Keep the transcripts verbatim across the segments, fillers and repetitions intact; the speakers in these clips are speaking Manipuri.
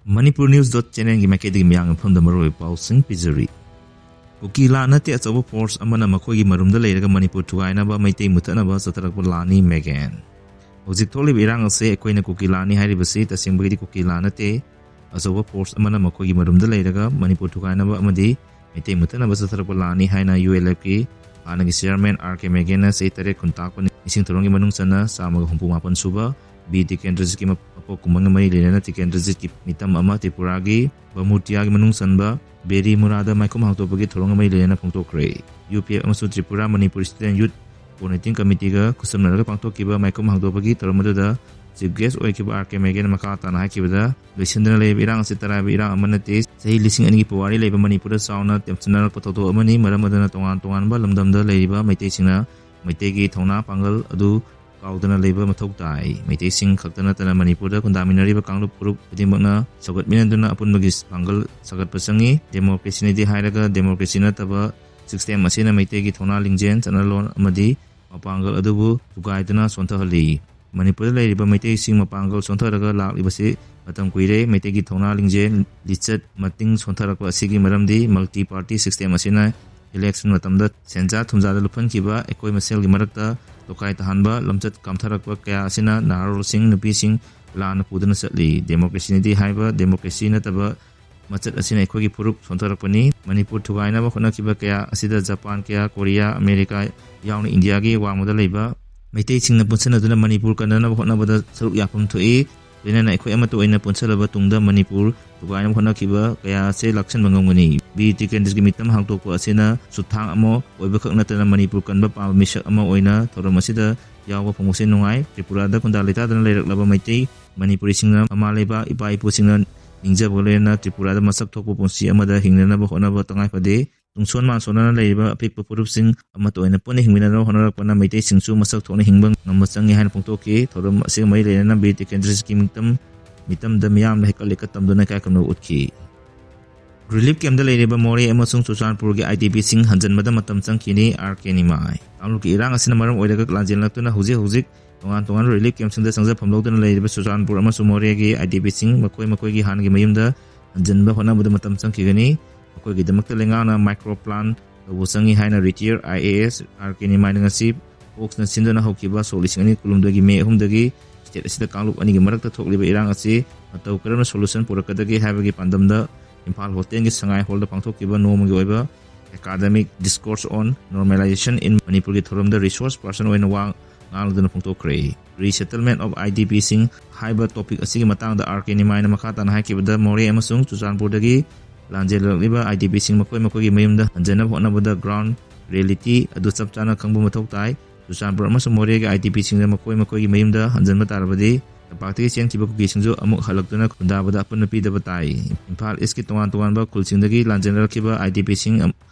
Manipur News dot channelꯒꯤ ꯃꯥꯏꯀꯩꯗꯒꯤ ꯃꯤꯌꯥꯝꯒꯤ ꯃꯐꯝꯗ ꯃꯔꯨꯑꯣꯏꯕ ꯄꯥꯎꯁꯤꯡ ꯄꯤꯖꯔꯤ꯫ ꯀꯨꯀꯤ ꯂꯥꯟ ꯅꯠꯇꯦ, ꯑꯆꯧꯕ force ꯑꯃꯅ ꯃꯈꯣꯏꯒꯤ ꯃꯔꯨꯝꯗ ꯂꯩꯔꯒ ꯃꯅꯤꯄꯨꯔ ꯊꯨꯒꯥꯏꯅꯕ, ꯃꯩꯇꯩ ꯃꯨꯠꯊꯠꯅꯕ ꯆꯠꯊꯔꯛꯄ ꯂꯥꯟꯅꯤ, ꯃꯦꯒꯦꯟ꯫ ꯍꯧꯖꯤꯛ ꯊꯣꯛꯂꯤꯕ ꯏꯔꯥꯡ ꯑꯁꯤ ꯑꯩꯈꯣꯏꯅ ꯀꯨꯀꯤ ꯂꯥꯟꯅꯤ ꯍꯥꯏꯔꯤꯕꯁꯤ ꯇꯁꯦꯡꯕꯒꯤꯗꯤ ꯀꯨꯀꯤ ꯂꯥꯟ ꯅꯠꯇꯦ꯫ ꯑꯆꯧꯕ force ꯑꯃꯅ ꯃꯈꯣꯏꯒꯤ ꯃꯔꯨꯝꯗ ꯂꯩꯔꯒ ꯃꯅꯤꯄꯨꯔ ꯊꯨꯒꯥꯏꯅꯕ ꯑꯃꯗꯤ ꯃꯩꯇꯩ ꯃꯨꯠꯊꯠꯅꯕ ꯆꯠꯊꯔꯛꯄ ꯂꯥꯟꯅꯤ ꯍꯥꯏꯅ ULFꯀꯤ ꯍꯥꯟꯅꯒꯤ chairman R K ꯃꯦꯒꯦꯟꯅ ꯆꯍꯤ ꯇꯔꯦꯠ ꯈꯨꯟꯇꯥꯛꯄ ꯅꯤꯡꯁꯤꯡ ꯊꯧꯔꯝꯒꯤ ꯃꯅꯨꯡ ꯆꯟꯅ ꯆꯥꯝꯃꯒ ꯍꯨꯝꯐꯨ ꯃꯥꯄꯟ ꯁꯨꯕ ꯕꯤꯔ ꯇꯤꯀꯦꯟꯗ꯭ꯔꯖꯤꯠꯀꯤ ꯃꯄꯣꯛ ꯀꯨꯝꯑꯣꯟꯒ ꯃꯔꯤ ꯂꯩꯅꯅ ꯇꯤꯀꯦꯟꯗ꯭ꯔꯖꯤꯠꯀꯤ ꯃꯤꯇꯝ ꯑꯃ ꯇ꯭ꯔꯤꯄꯨꯔꯥꯒꯤ ꯕꯃꯨꯔꯇꯤꯌꯥꯒꯤ ꯃꯅꯨꯡ ꯆꯟꯕ ꯕꯦꯔꯤꯃꯨꯔꯥꯗ ꯃꯥꯏꯈꯨꯝ ꯍꯥꯡꯗꯣꯛꯄꯒꯤ ꯊꯧꯔꯝꯒ ꯃꯔꯤ ꯂꯩꯅꯅ ꯐꯣꯡꯗꯣꯛꯈ꯭ꯔꯦ꯫ UPF ꯑꯃꯁꯨꯡ Tripura Manipur Student Youth Coordinating Committeeꯒ ꯈꯨꯠꯁꯝꯅꯔꯒ ꯄꯥꯡꯊꯣꯛꯈꯤꯕ ꯃꯥꯏꯈꯨꯝ ꯍꯥꯡꯗꯣꯛꯄꯒꯤ ꯊꯧꯔꯝ ꯑꯗꯨꯗ chief guest ꯑꯣꯏꯈꯤꯕ R K ꯃꯦꯒꯦꯟꯅ ꯃꯈꯥ ꯇꯥꯅ ꯍꯥꯏꯈꯤꯕꯗ, ꯂꯣꯏꯁꯤꯟꯗꯅ ꯂꯩꯔꯤꯕ ꯏꯔꯥꯡ ꯑꯁꯤ ꯇꯔꯥꯏꯕ ꯏꯔꯥꯡ ꯑꯃ ꯅꯠꯇꯦ꯫ ꯆꯍꯤ ꯂꯤꯁꯤꯡ ꯑꯅꯤꯒꯤ ꯄꯨꯋꯥꯔꯤ ꯂꯩꯕ ꯃꯅꯤꯄꯨꯔꯗ ꯆꯥꯎꯅ ꯇꯦꯝꯁꯤꯟꯅꯔꯛꯄ ꯊꯧꯗꯣꯛ ꯑꯃꯅꯤ꯫ ꯃꯔꯝ ꯑꯗꯨꯅ ꯇꯣꯉꯥꯟ ꯇꯣꯉꯥꯟꯕ ꯂꯝꯗꯝꯗ ꯂꯩꯔꯤꯕ ꯃꯩꯇꯩꯁꯤꯡꯅ ꯃꯩꯇꯩꯒꯤ ꯊꯧꯅꯥ ꯄꯥꯡꯒꯜ ꯑꯗꯨ ꯀꯥꯎꯗꯅ ꯂꯩꯕ ꯃꯊꯧ ꯇꯥꯏ꯫ ꯃꯩꯇꯩꯁꯤꯡ ꯈꯛꯇ ꯅꯠꯇꯅ ꯃꯅꯤꯄꯨꯔꯗ ꯈꯨꯟꯗꯥꯃꯤꯟꯅꯔꯤꯕ ꯀꯥꯡꯂꯨꯞ ꯐꯨꯔꯨꯞ ꯈꯨꯗꯤꯡꯃꯛꯅ ꯁꯧꯒꯠꯃꯤꯟꯅꯗꯨꯅ ꯑꯄꯨꯟꯕꯒꯤ ꯄꯥꯡꯒꯜ ꯁꯥꯒꯠꯄ ꯆꯪꯏ꯫ Democracyꯅꯤꯗꯤ ꯍꯥꯏꯔꯒ democracy ꯅꯠꯇꯕ system ꯑꯁꯤꯅ ꯃꯩꯇꯩꯒꯤ ꯊꯧꯅꯥ ꯂꯤꯡꯖꯦꯜ, ꯆꯠꯅꯂꯣꯟ ꯑꯃꯗꯤ ꯃꯄꯥꯡꯒꯜ ꯑꯗꯨꯕꯨ ꯊꯨꯒꯥꯏꯗꯨꯅ ꯁꯣꯟꯊꯍꯜꯂꯤ꯫ ꯃꯅꯤꯄꯨꯔꯗ ꯂꯩꯔꯤꯕ ꯃꯩꯇꯩꯁꯤꯡ ꯃꯄꯥꯡꯒꯜ ꯁꯣꯟꯊꯔꯒ ꯂꯥꯛꯂꯤꯕꯁꯤ ꯃꯇꯝ ꯀꯨꯏꯔꯦ꯫ ꯃꯩꯇꯩꯒꯤ ꯊꯧꯅꯥ ꯂꯤꯡꯖꯦꯜ, ꯂꯤꯆꯠ ꯃꯇꯤꯡ ꯁꯣꯟꯊꯔꯛꯄ ꯑꯁꯤꯒꯤ ꯃꯔꯝꯗꯤ multi party system ꯑꯁꯤꯅ election ꯃꯇꯝꯗ ꯁꯦꯟꯖꯥ ꯊꯨꯝꯖꯥꯗ ꯂꯨꯞꯍꯟꯈꯤꯕ ꯑꯩꯈꯣꯏ ꯃꯁꯦꯜꯒꯤ ꯃꯔꯛꯇ ꯇꯣꯈꯥꯏ ꯇꯥꯍꯟꯕ ꯂꯝꯆꯠ ꯀꯥꯝꯊꯔꯛꯄ ꯀꯌꯥ ꯑꯁꯤꯅ ꯅꯍꯥꯔꯣꯜꯁꯤꯡ, ꯅꯨꯄꯤꯁꯤꯡ ꯂꯥꯟꯅ ꯄꯨꯗꯨꯅ ꯆꯠꯂꯤ꯫ Democracyꯅꯤꯗꯤ ꯍꯥꯏꯕ democracy ꯅꯠꯇꯕ ꯃꯆꯠ ꯑꯁꯤꯅ ꯑꯩꯈꯣꯏꯒꯤ ꯐꯨꯔꯨꯞ ꯁꯣꯟꯊꯔꯛꯄꯅꯤ꯫ ꯃꯅꯤꯄꯨꯔ ꯊꯨꯒꯥꯏꯅꯕ ꯍꯣꯠꯅꯈꯤꯕ ꯀꯌꯥ ꯑꯁꯤꯗ ꯖꯄꯥꯟ ꯀꯌꯥ, ꯀꯣꯔꯤꯌꯥ, ꯑꯃꯦꯔꯤꯀꯥ ꯌꯥꯎꯅ ꯏꯟꯗꯤꯌꯥꯒꯤ ꯋꯥꯡꯃꯗ ꯂꯩꯕ ꯃꯩꯇꯩꯁꯤꯡꯅ ꯄꯨꯟꯁꯤꯟꯅꯗꯨꯅ ꯃꯅꯤꯄꯨꯔ ꯀꯟꯅꯅꯕ ꯍꯣꯠꯅꯕꯗ ꯁꯔꯨꯛ ꯌꯥꯐꯝ ꯊꯣꯛꯏ꯫ ꯂꯣꯏꯅꯅ ꯑꯩꯈꯣꯏ ꯑꯃꯠꯇ ꯑꯣꯏꯅ ꯄꯨꯟꯁꯤꯜꯂꯕ ꯇꯨꯡꯗ ꯃꯅꯤꯄꯨꯔ ꯊꯨꯒꯥꯏꯅꯕ ꯍꯣꯠꯅꯈꯤꯕ ꯀꯌꯥ ꯑꯁꯤ ꯂꯥꯛꯁꯤꯟꯕ ꯉꯝꯒꯅꯤ꯫ ꯕꯤꯔ ꯇꯤꯀꯦꯟꯗ꯭ꯔꯒꯤ ꯃꯤꯇꯝ ꯍꯥꯡꯗꯣꯛꯄ ꯑꯁꯤꯅ ꯁꯨꯊꯥꯡ ꯑꯃ ꯑꯣꯏꯕꯈꯛ ꯅꯠꯇꯅ ꯃꯅꯤꯄꯨꯔ ꯀꯟꯕ ꯄꯥꯝꯕ ꯃꯤꯁꯛ ꯑꯃ ꯑꯣꯏꯅ ꯊꯧꯔꯝ ꯑꯁꯤꯗ ꯌꯥꯎꯕ ꯐꯪꯕꯁꯦ ꯅꯨꯡꯉꯥꯏ꯫ ꯇ꯭ꯔꯤꯄꯨꯔꯥꯗ ꯈꯨꯟꯗꯥ ꯂꯩꯇꯥꯗꯅ ꯂꯩꯔꯛꯂꯕ ꯃꯩꯇꯩ ꯃꯅꯤꯄꯨꯔꯤꯁꯤꯡꯅ ꯃꯃꯥ ꯂꯩꯕꯥꯛ, ꯏꯄꯥ ꯏꯄꯨꯁꯤꯡꯅ ꯅꯤꯡꯖꯕꯒ ꯂꯣꯏꯅꯅ ꯇ꯭ꯔꯤꯄꯨꯔꯥꯗ ꯃꯁꯛ ꯊꯣꯛꯄ ꯄꯨꯟꯁꯤ ꯑꯃꯗ ꯍꯤꯡꯅꯅꯕ ꯍꯣꯠꯅꯕ ꯇꯉꯥꯏ ꯐꯗꯦ꯫ ꯇꯨꯡꯁꯣꯟ ꯃꯥꯟꯁꯣꯟꯅꯅ ꯂꯩꯔꯤꯕ ꯑꯄꯤꯛꯄ ꯐꯨꯔꯨꯞꯁꯤꯡ ꯑꯃꯠꯇ ꯑꯣꯏꯅ ꯄꯨꯟꯅ ꯍꯤꯡꯃꯤꯟꯅꯅꯕ ꯍꯣꯠꯅꯔꯛꯄꯅ ꯃꯩꯇꯩꯁꯤꯡꯁꯨ ꯃꯁꯛ ꯊꯣꯛꯅ ꯍꯤꯡꯕ ꯉꯝꯕ ꯆꯪꯉꯤ ꯍꯥꯏꯅ ꯐꯣꯡꯗꯣꯛꯈꯤ꯫ ꯊꯧꯔꯝ ꯑꯁꯤꯒ ꯃꯔꯤ ꯂꯩꯅꯅ ꯕꯤꯔ ꯇꯤꯀꯦꯟꯗ꯭ꯔꯖꯤꯠꯀꯤ ꯃꯤꯇꯝ, ꯃꯤꯇꯝꯗ ꯃꯤꯌꯥꯝꯅ ꯍꯩꯀꯠ ꯂꯩꯀꯠ ꯇꯝꯗꯨꯅ ꯏꯀꯥꯏ ꯈꯨꯝꯅꯕ ꯎꯠꯈꯤ꯫ Relief campꯇ ꯂꯩꯔꯤꯕ ꯃꯣꯔꯦ ꯑꯃꯁꯨꯡ ꯆꯨꯔꯆꯥꯟꯄꯨꯔꯒꯤ IDPꯁꯤꯡ ꯍꯟꯖꯤꯟꯕꯗ ꯃꯇꯝ ꯆꯪꯈꯤꯅꯤ, R K ꯅꯤꯃꯥꯏ꯫ ꯀꯥꯡꯂꯨꯞꯀꯤ ꯏꯔꯥꯡ ꯑꯁꯤꯅ ꯃꯔꯝ ꯑꯣꯏꯔꯒ ꯂꯥꯟꯖꯦꯜꯂꯛꯇꯨꯅ ꯍꯧꯖꯤꯛ ꯍꯧꯖꯤꯛ ꯇꯣꯉꯥꯟ ꯇꯣꯉꯥꯟꯕ relief campꯁꯤꯡꯗ ꯆꯪꯖꯐꯝ ꯂꯧꯗꯨꯅ ꯂꯩꯔꯤꯕ ꯆꯨꯔꯆꯥꯟꯄꯨꯔ ꯑꯃꯁꯨꯡ ꯃꯣꯔꯦꯒꯤ IDPꯁꯤꯡ ꯃꯈꯣꯏ ꯃꯈꯣꯏꯒꯤ ꯍꯥꯟꯅꯒꯤ ꯃꯌꯨꯝꯗ ꯍꯟꯖꯤꯟꯕ ꯍꯣꯠꯅꯕꯗ ꯃꯇꯝ ꯆꯪꯈꯤꯒꯅꯤ꯫ ꯃꯈꯣꯏꯒꯤꯗꯃꯛꯇ ꯂꯩꯉꯥꯛꯅ micro plan ꯇꯧꯕ ꯆꯪꯏ ꯍꯥꯏꯅ retired IAS RK ꯅꯤꯃꯥꯏꯅ ꯉꯁꯤ Foxꯅ ꯁꯤꯟꯗꯨꯅ ꯍꯧꯈꯤꯕ ꯁꯣꯛ ꯂꯤꯁꯤꯡ ꯑꯅꯤ ꯀꯨꯟꯍꯨꯝꯗꯣꯏꯒꯤ ꯃꯦ ꯑꯍꯨꯝꯗꯒꯤ state ꯑꯁꯤꯗ ꯀꯥꯡꯂꯨꯞ ꯑꯅꯤꯒꯤ ꯃꯔꯛꯇ ꯊꯣꯛꯂꯤꯕ ꯏꯔꯥꯡ ꯑꯁꯤ ꯃꯇꯧ ꯀꯔꯝꯅ solution ꯄꯨꯔꯛꯀꯗꯒꯦ ꯍꯥꯏꯕꯒꯤ ꯄꯥꯟꯗꯝꯗ ꯏꯝꯐꯥꯜ ꯍꯣꯇꯦꯜꯒꯤ ꯁꯉꯥꯏ ꯍꯣꯜꯗ ꯄꯥꯡꯊꯣꯛꯈꯤꯕ ꯅꯣꯡꯃꯒꯤ ꯑꯣꯏꯕ Academic Discourse on Normalization in Manipurꯒꯤ ꯊꯧꯔꯝꯗ resource person ꯑꯣꯏꯅ ꯋꯥ ꯉꯥꯡꯂꯗꯨꯅ ꯐꯣꯡꯗꯣꯛꯈ꯭ꯔꯦ꯫ Resettlement of IDPꯁꯤꯡ ꯍꯥꯏꯕ topic ꯑꯁꯤꯒꯤ ꯃꯇꯥꯡꯗ RK ꯅꯤꯃꯥꯏꯅ ꯃꯈꯥ ꯇꯥꯅ ꯍꯥꯏꯈꯤꯕꯗ, ꯃꯣꯔꯦ ꯑꯃꯁꯨꯡ ꯆꯨꯔꯆꯥꯟꯄꯨꯔꯗꯒꯤ ꯂꯥꯟꯖꯦꯜꯂꯛꯂꯤꯕ IDPꯁꯤꯡ ꯃꯈꯣꯏ ꯃꯈꯣꯏꯒꯤ ꯃꯌꯨꯝꯗ ꯍꯟꯖꯅꯕ ꯍꯣꯠꯅꯕꯗ ground reality ꯑꯗꯨ ꯆꯞ ꯆꯥꯅ ꯈꯪꯕ ꯃꯊꯧ ꯇꯥꯏ꯫ ꯆꯨꯔꯆꯥꯟꯄꯨꯔ ꯑꯃꯁꯨꯡ ꯃꯣꯔꯦꯒꯤ IDPꯁꯤꯡꯗ ꯃꯈꯣꯏ ꯃꯈꯣꯏꯒꯤ ꯃꯌꯨꯝꯗ ꯍꯟꯖꯟꯕ ꯇꯥꯔꯕꯗꯤ, ꯂꯝꯄꯥꯛꯇꯒꯤ ꯆꯦꯟꯈꯤꯕ ꯀꯨꯀꯤꯁꯤꯡꯁꯨ ꯑꯃꯨꯛ ꯍꯜꯂꯛꯇꯨꯅ ꯈꯨꯟꯗꯥꯕꯗ ꯑꯄꯟꯕ ꯄꯤꯗꯕ ꯇꯥꯏ꯫ ꯏꯝꯐꯥꯜ ꯏꯁꯀꯤ ꯇꯣꯉꯥꯟ ꯇꯣꯉꯥꯟꯕ ꯈꯨꯜꯁꯤꯡꯗꯒꯤ ꯂꯥꯟꯖꯦꯟꯅꯔꯛꯈꯤꯕ IDPꯁꯤꯡ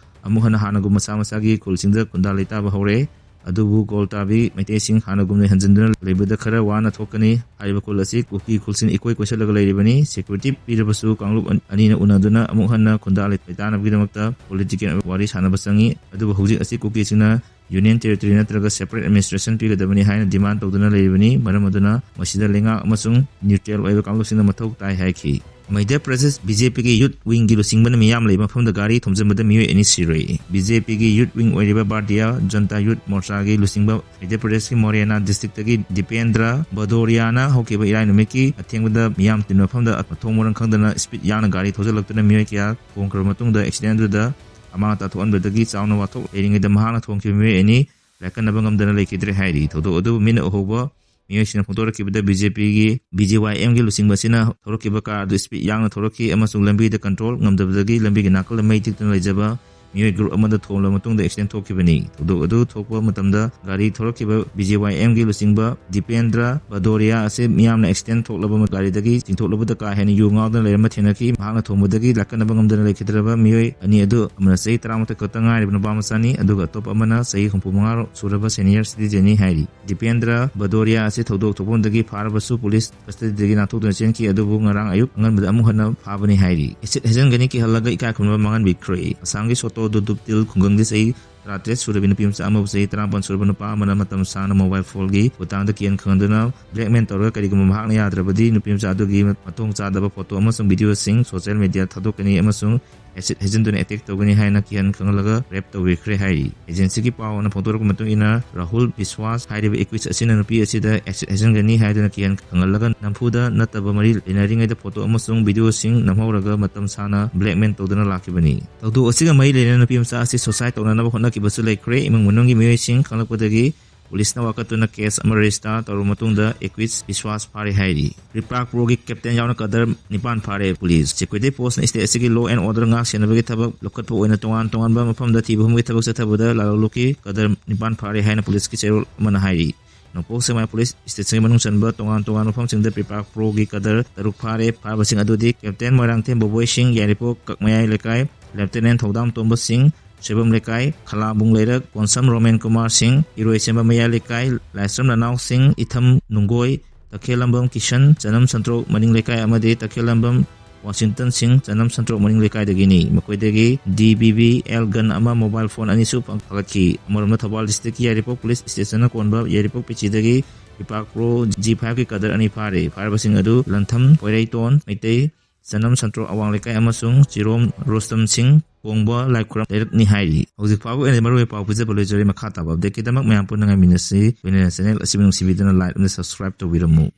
ꯑꯃꯨꯛ ꯍꯟꯅ ꯍꯥꯟꯅꯒꯨꯝ ꯃꯁꯥ ꯃꯁꯥꯒꯤ ꯈꯨꯜꯁꯤꯡꯗ ꯈꯨꯟꯗꯥ ꯂꯩꯇꯥꯕ ꯍꯧꯔꯦ꯫ ꯑꯗꯨꯕꯨ ꯒꯣꯜꯇꯥꯕꯤ ꯃꯩꯇꯩꯁꯤꯡ ꯍꯥꯟꯅꯒꯨꯝꯅ ꯍꯟꯖꯤꯟꯗꯨꯅ ꯂꯩꯕꯗ ꯈꯔ ꯋꯥꯅ ꯊꯣꯛꯀꯅꯤ꯫ ꯍꯥꯏꯔꯤꯕ ꯈꯨꯜ ꯑꯁꯤ ꯀꯨꯀꯤ ꯈꯨꯜꯁꯤꯡ ꯏꯀꯣꯏ ꯀꯣꯏꯁꯜꯂꯒ ꯂꯩꯔꯤꯕꯅꯤ꯫ Security ꯄꯤꯔꯕꯁꯨ ꯀꯥꯡꯂꯨꯞ ꯑꯅꯤꯅ ꯎꯅꯗꯨꯅ ꯑꯃꯨꯛ ꯍꯟꯅ ꯈꯨꯟꯗꯥ ꯂꯩꯇꯥꯅꯕꯒꯤꯗꯃꯛꯇ political ꯑꯣꯏꯕ ꯋꯥꯔꯤ ꯁꯥꯟꯅꯕ ꯆꯪꯏ꯫ ꯑꯗꯨꯕꯨ ꯍꯧꯖꯤꯛ ꯑꯁꯤ ꯀꯨꯀꯤꯁꯤꯡꯅ Union Territory ꯅꯠꯇ꯭ꯔꯒ separate administration ꯄꯤꯒꯗꯕꯅꯤ ꯍꯥꯏꯅ demand ꯇꯧꯗꯨꯅ ꯂꯩꯔꯤꯕꯅꯤ꯫ ꯃꯔꯝ ꯑꯗꯨꯅ ꯃꯁꯤꯗ ꯂꯩꯉꯥꯛ ꯑꯃꯁꯨꯡ neutral ꯑꯣꯏꯕ ꯀꯥꯡꯂꯨꯞꯁꯤꯡꯅ ꯃꯊꯧ ꯇꯥꯏ ꯍꯥꯏꯈꯤ꯫ ꯃꯙ꯭ꯌ ꯄ꯭ꯔꯗꯦꯁ BJPꯒꯤ youth wingꯒꯤ ꯂꯨꯆꯤꯡꯕꯅ ꯃꯤꯌꯥꯝ ꯂꯩꯕ ꯃꯐꯝꯗ ꯒꯥꯔꯤ ꯊꯣꯝꯖꯤꯟꯕꯗ ꯃꯤꯑꯣꯏ ꯑꯅꯤ ꯁꯤꯔꯦ꯫ BJPꯒꯤ youth wing ꯑꯣꯏꯔꯤꯕ Bharatiya Janata Youth Morchaꯒꯤ ꯂꯨꯆꯤꯡꯕ ꯃꯙ꯭ꯌ ꯄ꯭ꯔꯗꯦꯁꯀꯤ ꯃꯣꯔꯦꯅꯥ districtꯇꯒꯤ ꯗꯤꯄꯦꯟꯗ꯭ꯔ ꯕꯗꯣꯔꯤꯌꯥꯅ ꯍꯧꯈꯤꯕ ꯏꯔꯥꯏ ꯅꯨꯃꯤꯠꯀꯤ ꯑꯊꯦꯡꯕꯗ ꯃꯤꯌꯥꯝ ꯇꯤꯟꯕ ꯃꯐꯝꯗ ꯃꯊꯣꯡ ꯃꯔꯝ ꯈꯪꯗꯅ speed ꯌꯥꯡꯅ ꯒꯥꯔꯤ ꯊꯧꯖꯤꯜꯂꯛꯇꯨꯅ ꯃꯤꯑꯣꯏ ꯀꯌꯥ ꯊꯣꯝꯈ꯭ꯔꯕ ꯃꯇꯨꯡꯗ accident ꯑꯗꯨꯗ ꯑꯃꯥꯡ ꯑꯇꯥ ꯊꯣꯛꯍꯟꯕꯗꯒꯤ ꯆꯥꯎꯅ ꯋꯥꯊꯣꯛ ꯂꯩꯔꯤꯉꯩꯗ ꯃꯍꯥꯛꯅ ꯊꯣꯝꯈꯤꯕ ꯃꯤꯑꯣꯏ ꯑꯅꯤ ꯂꯥꯏꯀꯠꯅꯕ ꯉꯝꯗꯅ ꯂꯩꯈꯤꯗ꯭ꯔꯦ ꯍꯥꯏꯔꯤ꯫ ꯊꯧꯗꯣꯛ ꯑꯗꯨꯕꯨ ꯃꯤꯠꯅ ꯎꯍꯧꯕ ꯃꯤꯑꯣꯏꯁꯤꯡꯅ ꯐꯣꯡꯗꯣꯔꯛꯈꯤꯕꯗ, BJPꯒꯤ BJYMꯒꯤ ꯂꯨꯆꯤꯡꯕ ꯑꯁꯤꯅ ꯊꯧꯔꯛꯈꯤꯕ car ꯑꯗꯨ speed ꯌꯥꯡꯅ ꯊꯧꯔꯛꯈꯤ ꯑꯃꯁꯨꯡ ꯂꯝꯕꯤꯗ control ꯉꯝꯗꯕꯗꯒꯤ ꯂꯝꯕꯤꯒꯤ ꯅꯥꯀꯜꯗ ꯃꯩ ꯇꯤꯛꯇꯨꯅ ꯂꯩꯖꯕ ꯃꯤꯑꯣꯏ group ꯑꯃꯗ ꯊꯣꯝꯂꯕ ꯃꯇꯨꯡꯗ accident ꯊꯣꯛꯈꯤꯕꯅꯤ꯫ ꯊꯧꯗꯣꯛ ꯑꯗꯨ ꯊꯣꯛꯄ ꯃꯇꯝꯗ ꯒꯥꯔꯤ ꯊꯧꯔꯛꯈꯤꯕ BJYMꯒꯤ ꯂꯨꯆꯤꯡꯕ ꯗꯤꯄꯦꯟꯗ꯭ꯔ ꯕꯗꯣꯔꯤꯌꯥ ꯑꯁꯤ ꯃꯤꯌꯥꯝꯅ accident ꯊꯣꯛꯂꯕ ꯒꯥꯔꯤꯗꯒꯤ ꯆꯤꯡꯊꯣꯛꯂꯕꯗ ꯀꯥ ꯍꯦꯟꯅ ꯌꯨ ꯉꯥꯎꯗꯨꯅ ꯂꯩꯔꯝꯕ ꯊꯦꯡꯅꯈꯤ꯫ ꯃꯍꯥꯛꯅ ꯊꯣꯝꯕꯗꯒꯤ ꯂꯥꯛꯀꯠꯅꯕ ꯉꯝꯗꯅ ꯂꯩꯈꯤꯗ꯭ꯔꯕ ꯃꯤꯑꯣꯏ ꯑꯅꯤ ꯑꯗꯨ ꯑꯃꯅ ꯆꯍꯤ ꯇꯔꯥꯃꯥꯊꯣꯏ ꯈꯛꯇ ꯉꯥꯏꯔꯤꯕ ꯅꯨꯄꯥ ꯃꯆꯥꯅꯤ, ꯑꯗꯨꯒ ꯑꯇꯣꯞꯄ ꯑꯃꯅ ꯆꯍꯤ ꯍꯨꯝꯐꯨ ꯃꯉꯥ ꯁꯨꯔꯕ senior citizenꯅꯤ ꯍꯥꯏꯔꯤ꯫ ꯗꯤꯄꯦꯟꯗ꯭ꯔ ꯕꯗꯣꯔꯤꯌꯥ ꯑꯁꯤ ꯊꯧꯗꯣꯛ ꯊꯣꯛꯐꯝꯗꯒꯤ ꯐꯥꯔꯕꯁꯨ police custodyꯗꯒꯤ ꯅꯥꯟꯊꯣꯛꯇꯨꯅ ꯆꯦꯟꯈꯤ, ꯑꯗꯨꯕꯨ ꯉꯔꯥꯡ ꯑꯌꯨꯛ ꯑꯉꯟꯕꯗ ꯑꯃꯨꯛ ꯍꯟꯅ ꯐꯥꯕꯅꯤ ꯍꯥꯏꯔꯤ꯫ Acid ꯍꯩꯖꯤꯟꯒꯅꯤ ꯀꯤꯍꯜꯂꯒ ꯏꯀꯥꯏ ꯈꯨꯝꯅꯕ ꯃꯥꯡꯍꯟꯕꯤꯈ꯭ꯔꯦ꯫ ꯑꯁꯥꯝꯒꯤ ꯁꯣꯇꯣ ꯗꯨꯗꯨꯞꯇꯤꯜ ꯈꯨꯡꯒꯪꯒꯤ ꯆꯍꯤ ꯇꯔꯥꯇꯔꯦꯠ ꯁꯨꯔꯕꯤ ꯅꯨꯄꯤ ꯃꯆꯥ ꯑꯃꯕꯨ ꯆꯍꯤ ꯇꯔꯥꯃꯥꯄꯟ ꯁꯨꯔꯕ ꯅꯨꯄꯥ ꯑꯃꯅ ꯃꯇꯝ ꯁꯥꯡꯅ mobile phoneꯒꯤ ꯈꯨꯠꯊꯥꯡꯗ ꯀꯤꯍꯟ ꯈꯪꯍꯟꯗꯨꯅ blackmail ꯇꯧꯔꯒ ꯀꯔꯤꯒꯨꯝꯕ ꯃꯍꯥꯛꯅ ꯌꯥꯗ꯭ꯔꯕꯗꯤ ꯅꯨꯄꯤ ꯃꯆꯥ ꯑꯗꯨꯒꯤ ꯃꯊꯣꯡ ꯆꯥꯗꯕ photo ꯑꯃꯁꯨꯡ videoꯁꯤꯡ social media ꯊꯥꯗꯣꯛꯀꯅꯤ ꯑꯃꯁꯨꯡ acid ꯍꯩꯖꯤꯟꯗꯨꯅ attack ꯇꯧꯒꯅꯤ ꯍꯥꯏꯅ ꯀꯤꯍꯟ ꯈꯪꯍꯜꯂꯒ rape ꯇꯧꯕꯤꯈ꯭ꯔꯦ ꯍꯥꯏꯔꯤ꯫ Agencyꯒꯤ ꯄꯥꯎꯅ ꯐꯣꯡꯗꯣꯔꯛꯄ ꯃꯇꯨꯡ ꯏꯟꯅ ꯔꯥꯍꯨꯜ ꯕꯤꯁ꯭ꯋꯥꯁ ꯍꯥꯏꯔꯤꯕ accused ꯑꯁꯤꯅ ꯅꯨꯄꯤ ꯑꯁꯤꯗ acid ꯍꯩꯖꯤꯟꯒꯅꯤ ꯍꯥꯏꯗꯨꯅ ꯀꯤꯍꯟ ꯈꯪꯍꯜꯂꯒ ꯅꯝꯐꯨꯗ ꯅꯠꯇꯕ ꯃꯔꯤ ꯂꯩꯅꯔꯤꯉꯩꯗ photo ꯑꯃꯁꯨꯡ videoꯁꯤꯡ ꯅꯝꯍꯧꯔꯒ ꯃꯇꯝ ꯁꯥꯡꯅ blackmail ꯇꯧꯗꯨꯅ ꯂꯥꯛꯈꯤꯕꯅꯤ꯫ ꯊꯧꯗꯣꯛ ꯑꯁꯤꯒ ꯃꯔꯤ ꯂꯩꯅꯅ ꯅꯨꯄꯤ ꯃꯆꯥ ꯑꯁꯤ suicide ꯇꯧꯅꯅꯕ ꯍꯣꯠꯅꯈꯤꯕꯁꯨ ꯂꯩꯈ꯭ꯔꯦ꯫ ꯏꯃꯨꯡ ꯃꯅꯨꯡꯒꯤ ꯃꯤꯑꯣꯏꯁꯤꯡ ꯈꯪꯂꯛꯄꯗꯒꯤ ꯄꯨꯂꯤꯁꯅ ꯋꯥꯀꯠꯇꯨꯅ case ꯑꯃ register ꯇꯧꯔꯕ ꯃꯇꯨꯡꯗ accused ꯕꯤꯁ꯭ꯋꯥꯁ ꯐꯥꯔꯦ ꯍꯥꯏꯔꯤ꯫ ꯄ꯭ꯔꯤꯄꯥꯛ ꯄ꯭ꯔꯣꯒꯤ captain ꯌꯥꯎꯅ ꯀꯗꯔ ꯅꯤꯄꯥꯟ ꯐꯥꯔꯦ ꯄꯨꯂꯤꯁ꯫ ꯆꯦꯀꯨꯗꯦ ꯄꯣꯁꯅ state ꯑꯁꯤꯒꯤ law and order ꯉꯥꯛ ꯁꯦꯟꯅꯕꯒꯤ ꯊꯕꯛ ꯂꯧꯈꯠꯄ ꯑꯣꯏꯅ ꯇꯣꯉꯥꯟ ꯇꯣꯉꯥꯟꯕ ꯃꯐꯝꯗ ꯊꯤꯕ ꯍꯨꯝꯕꯒꯤ ꯊꯕꯛ ꯆꯠꯊꯕꯗ ꯂꯥꯂꯣꯡꯂꯨꯞꯀꯤ ꯀꯗꯔ ꯅꯤꯄꯥꯟ ꯐꯥꯔꯦ ꯍꯥꯏꯅ ꯄꯨꯂꯤꯁꯀꯤ ꯆꯦꯔꯣꯜ ꯑꯃꯅ ꯍꯥꯏꯔꯤ꯫ ꯅꯣꯡꯄꯣꯛ ꯁꯦꯛꯃꯥꯏ ꯄꯨꯂꯤꯁ stationꯒꯤ ꯃꯅꯨꯡ ꯆꯟꯕ ꯇꯣꯉꯥꯟ ꯇꯣꯉꯥꯟꯕ ꯃꯐꯝꯁꯤꯡꯗ ꯄ꯭ꯔꯤꯄꯥꯛ ꯄ꯭ꯔꯣꯒꯤ ꯀꯗꯔ ꯇꯔꯨꯛ ꯐꯥꯔꯦ꯫ ꯐꯥꯔꯕꯁꯤꯡ ꯑꯗꯨꯗꯤ captain ꯃꯣꯏꯔꯥꯡꯊꯦꯝ ꯕꯣꯕꯣꯏ ꯁꯤꯡ, ꯌꯥꯏꯔꯤꯄꯣꯛ ꯀꯛꯃꯌꯥꯏ ꯂꯩꯀꯥꯏ, lieutenant ꯊꯧꯗꯥꯝ ꯇꯣꯝꯕ ꯁꯤꯡ, ꯁꯣꯏꯕꯝ ꯂꯩꯀꯥꯏ, ꯈꯂꯥꯕꯨꯡ ꯂꯩꯔꯛ, ꯀꯣꯟꯁꯝ ꯔꯣꯃꯦꯟ ꯀꯨꯃꯥꯔ ꯁꯤꯡ, ꯏꯔꯣꯏꯁꯦꯝꯕ ꯃꯌꯥꯏ ꯂꯩꯀꯥꯏ, ꯂꯥꯏꯁ꯭ꯔꯝ ꯅꯅꯥꯎ ꯁꯤꯡ, ꯏꯊꯝ ꯅꯨꯡꯒꯣꯏ, ꯇꯈꯦꯜꯂꯝꯕꯝ ꯀꯤꯁꯟ, ꯆꯅꯝ ꯁꯟꯇ꯭ꯔꯣꯛ ꯃꯅꯤꯡ ꯂꯩꯀꯥꯏ ꯑꯃꯗꯤ ꯇꯈꯦꯜꯂꯝꯕꯝ ꯋꯥꯁꯤꯡꯇꯟ ꯁꯤꯡ, ꯆꯅꯝ ꯁꯟꯇ꯭ꯔꯣꯛ ꯃꯅꯤꯡ ꯂꯩꯀꯥꯏꯗꯒꯤꯅꯤ꯫ ꯃꯈꯣꯏꯗꯒꯤ D B B L gun ꯑꯃ, mobile phone ꯑꯅꯤꯁꯨ ꯐꯪ-, ꯐꯥꯒꯠꯈꯤ꯫ ꯑꯃꯔꯣꯝꯗ ꯊꯧꯕꯥꯜ districtꯀꯤ ꯌꯥꯏꯔꯤꯄꯣꯛ ꯄꯨꯂꯤꯁ stationꯅ ꯀꯣꯟꯕ ꯌꯥꯏꯔꯤꯄꯣꯛ ꯄꯤꯆꯤꯗꯒꯤ ꯄ꯭ꯔꯤꯄꯥꯛ ꯄ꯭ꯔꯣ G fiveꯀꯤ ꯀꯗꯔ ꯑꯅꯤ ꯐꯥꯔꯦ꯫ ꯐꯥꯔꯕꯁꯤꯡ ꯑꯗꯨ ꯂꯟꯊꯝ ꯄꯣꯏꯔꯩꯇꯣꯟ ꯃꯩꯇꯩ, ꯆꯅꯝ ꯁꯟꯇ꯭ꯔꯣꯛ ꯑꯋꯥꯡ ꯂꯩꯀꯥꯏ ꯑꯃꯁꯨꯡ ꯆꯤꯔꯣꯝ ꯔꯣꯁꯇꯝ ꯁꯤꯡ ꯀꯣꯡꯕ ꯂꯥꯏꯈꯨꯔꯝ ꯂꯩꯔꯛꯅꯤ ꯍꯥꯏꯔꯤ꯫ ꯍꯧꯖꯤꯛ ꯐꯥꯎꯕꯒꯤ ꯑꯣꯏꯅꯗꯤ ꯃꯔꯨꯑꯣꯏꯕ ꯄꯥꯎ ꯄꯤꯖꯕ ꯂꯣꯏꯖꯔꯦ꯫ ꯃꯈꯥ ꯇꯥꯕ updateꯀꯤꯗꯃꯛ ꯃꯌꯥꯝ ꯄꯨꯟꯅ ꯉꯥꯏꯃꯤꯟꯅꯁꯤ꯫ ꯂꯣꯏꯅꯅ channel ꯑꯁꯤꯕꯨ ꯅꯨꯡꯁꯤꯕꯤꯗꯨꯅ like ꯑꯃꯗꯤ subscribe ꯇꯧꯕꯤꯔꯝꯃꯨ꯫